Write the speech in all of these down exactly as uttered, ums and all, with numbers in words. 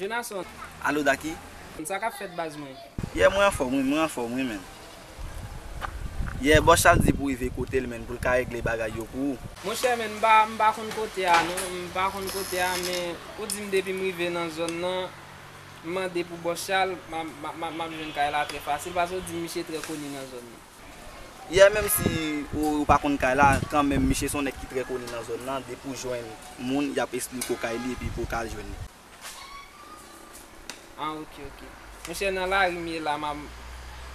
Jonason. Alo, Daki? Sa k ap fèt, baz mwen? Yeah, mwen anfòm, wi, mwen anfòm, wi, menn. Yeah, bòs Chal di pou rive kote l, menn, pou l ka regle bagay yo pou ou. Monchè, menn, m pa, m pa konn kote a, non. M pa konn kote a, men ou di m depi m rive nan zòn nan, m mande pou bòs Chal, m a, m a, m a, m ap jwenn kay la trè fasil, paske ou di m misye trè koni nan zòn nan. Yeah, menm si ou, ou pa konn kay la, kanmenm, misye se yon nèg ki trè koni nan zòn nan, depi w jwenn moun, y ap esplike w kay li, epi pou w ka al jwenn li. Ah, ok, ok. Monchè, nan lari m ye la, m ap,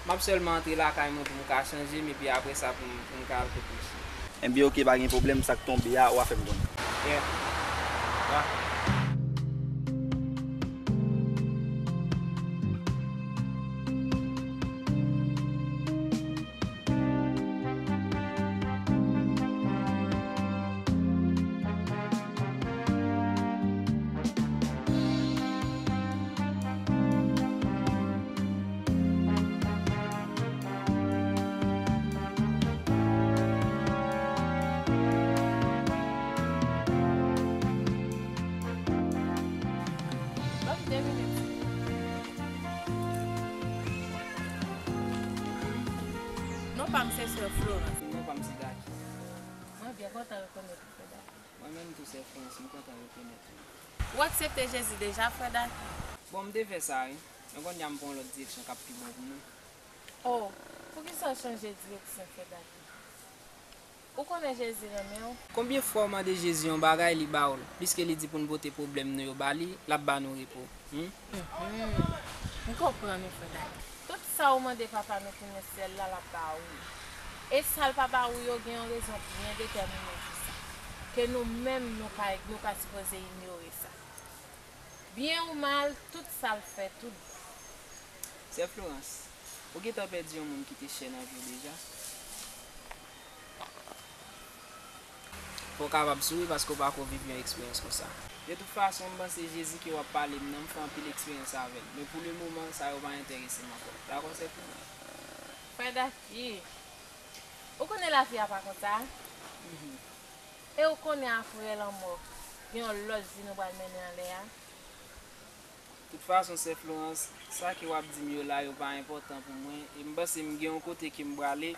m ap sèlman antre lakay mwen pou m ka chanje m, epi apre sa pou m, pou m ka al kot misye. Enben, ok, pa gen pwoblèm, sa k tonbe a, w a fè m konnen. Yeah. Yeah. Ban m de minit. Non pa m se sè Florence. Non pa m se Daki. Mwen byen kontan rekonèt ou, frè Daki. Mwen menm tou, sè Florence, m kontan rekonèt ou. Ou aksepte Jezi deja, frè Daki? Bon, m te fè sa, wi. Men kounye a m pran yon lòt direksyon k ap pi bon pou mwen. Oh, poukisa w chanje direksyon, frè Daki? Ou konnen Jezi renmen w. Konbyen fwa w mande Jezi yon bagay, li ba w l? Piske li di pou n pote pwoblèm nou yo ba li, l ap ba nou repo. Hmm? Mhm. M konprann ou, frè Daki. Tout sa ou mande Papa nou ki nan syèl la, l ap ba ou yo. E sa l pa ba ou yo, gen yon rezon byen detèmine pou sa. Ke nou menm, nou pa, nou pa sipoze inyore sa. Byen ou mal, tout sa l fè, tout bon. Sè Florence, ou gentan pèdi yon moun ki te chè nan vi w deja? Fò w kapab souri paske w pako viv yon eksperyans konsa. De tout fason, m panse Jezi ke w ap pale m nan, m fè anpil eksperyans avè l. Men pou le moman, sa yo pa enterese m ankò. Dakò, sè Florence? Frè Daki, ou konnen lavi a pa konsa? Mhm. E ou konnen apre lanmò, gen yon lòt vi nou pral mennen anlè a? Tout fason, sè Florence, sa ke w ap di m yo la, yo pa enpòtan pou mwen, e m panse m gen yon kote ke m prale,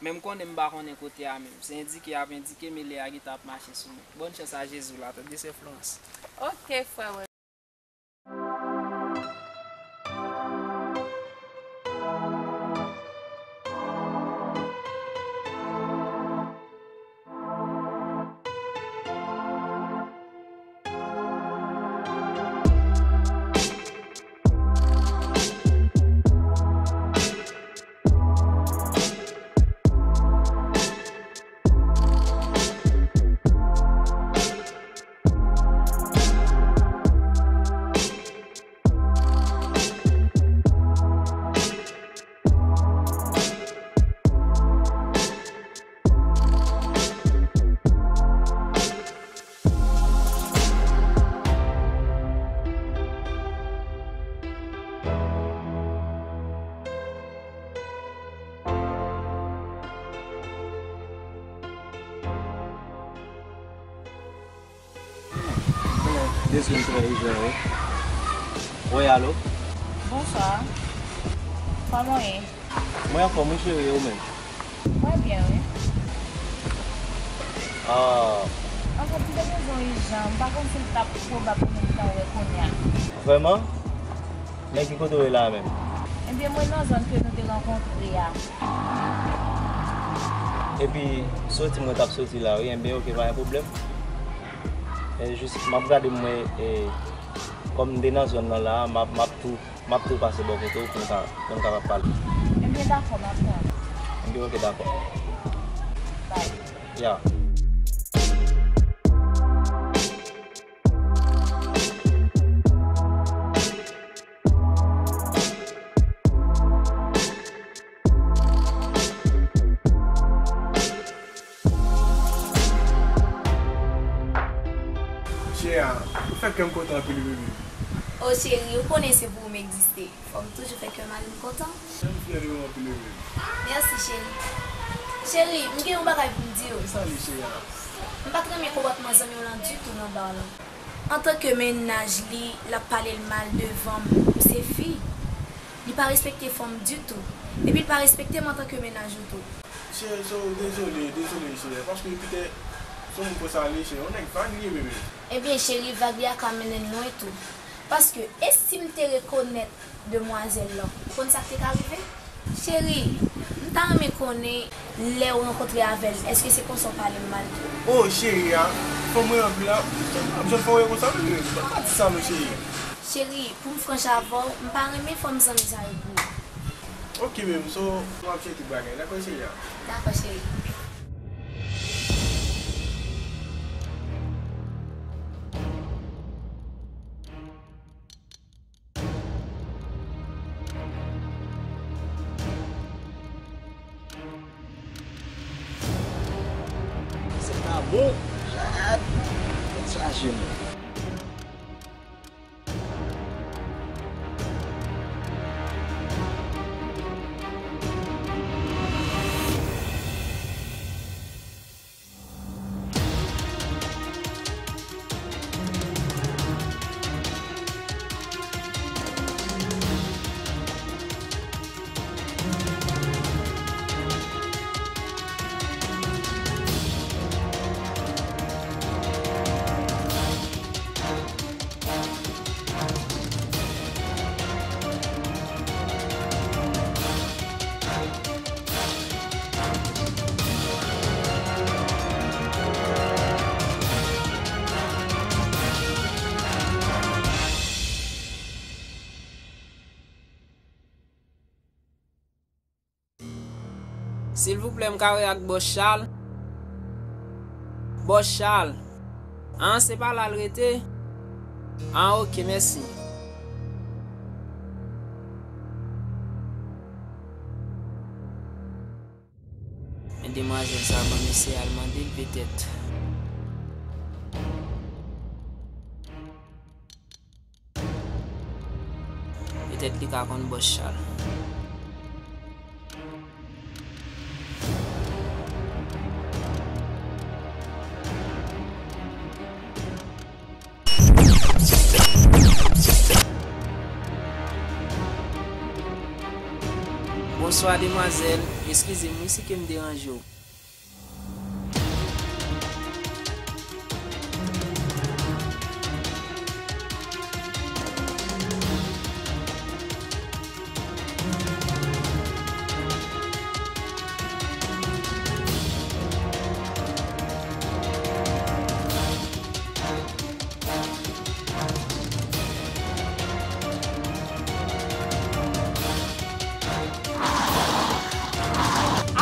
men m konnen m pa konnen kote a menm. Se endike y ap endike m, e lè a gentan ap mache sou mwen. Bòn chans a Jezi w la, tande, sè Florence. Ok, frè. Dezwi, m trè ijan, wi. Wi, alo? Bonswa. Kòman w ye? Mwen anfòm, wi, cheri, e ou menm? Mwen byen, wi. Ah. Anfèt, m te bezwen w ijan. M pa konn si l t ap pwobab pou nou gentan wè kounye a. Vrèman? Men ki kote w ye la a menm? Ebyen, mwen nan zòn ke nou te rankontre a. Epi, soti mwen t ap soti la, wi. Ebyen, oke, pa gen pwoblèm. E jis, m ap gade m wè, e, kòm m te nan zòn nan la, m ap, m ap tou, m ap tou pase bò kote w pou n ka, pou n kapab pale. Ebyen, dakò, m ap tann. Ebyen, oke, dakò. Bye. Ya. Cheri, ou fè kè m kontan anpil, bebe. O cheri, ou konnen se pou ou m egziste. Fò m toujou fè kè mari m kontan. Jan m fyè de ou anpil, bebe. Mèsi, cheri. Cheri, m gen yon bagay pou m di w. Kisa l ye, cheri a? M pa t renmen konpòtman zanmi w lan ditou nan bar lan. Antanke mennaj li, l ap pale l mal devan m, m se fi. Li pa respekte fanm ditou. Epi l pa respekte m antanke mennaj ou tou. Cheri, so, dezole, dezole, cheri. Paske petèt, se yon moun konsa li ye, cheri. Yon nèg vag li ye, bebe. Ebyen, cheri, vag li a ka mennen l lwen tou. Paske, e si m te rekonèt demwazèl lan, ou konn sa k te ka rive? Cheri, m ta renmen konnen lè w rankontre avè l, èske se konsa w pale m mal tou? Oh, cheri a, fanm mwen anpil la, ap janm fè w wè konsa, bebe. Pa, pa di sa non, cheri. Cheri, pou m franch avè w, m pa renmen fanm zanmi sa yo pou ou. Ok, bebe, so, m ap cheri tout bagay, dakò, cheri a? Dakò, cheri. Se pa bon. Gad, tèt chaje, mwen. Silvouplè, m ka wè ak Bòs Chal? Bòs Chal. An, se pa la l rete? An, ok, mèsi. Men demwazèl sa a ban m eseye al mande l petèt. Petèt li ka konn Bòs Chal. Bonswa, demwazèl. Eskize m, wi, si ke m deranje w.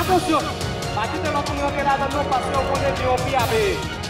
Atansyon! Pa kite lòt moun rantre ladann non, paske w konnen gen yon pri a peye.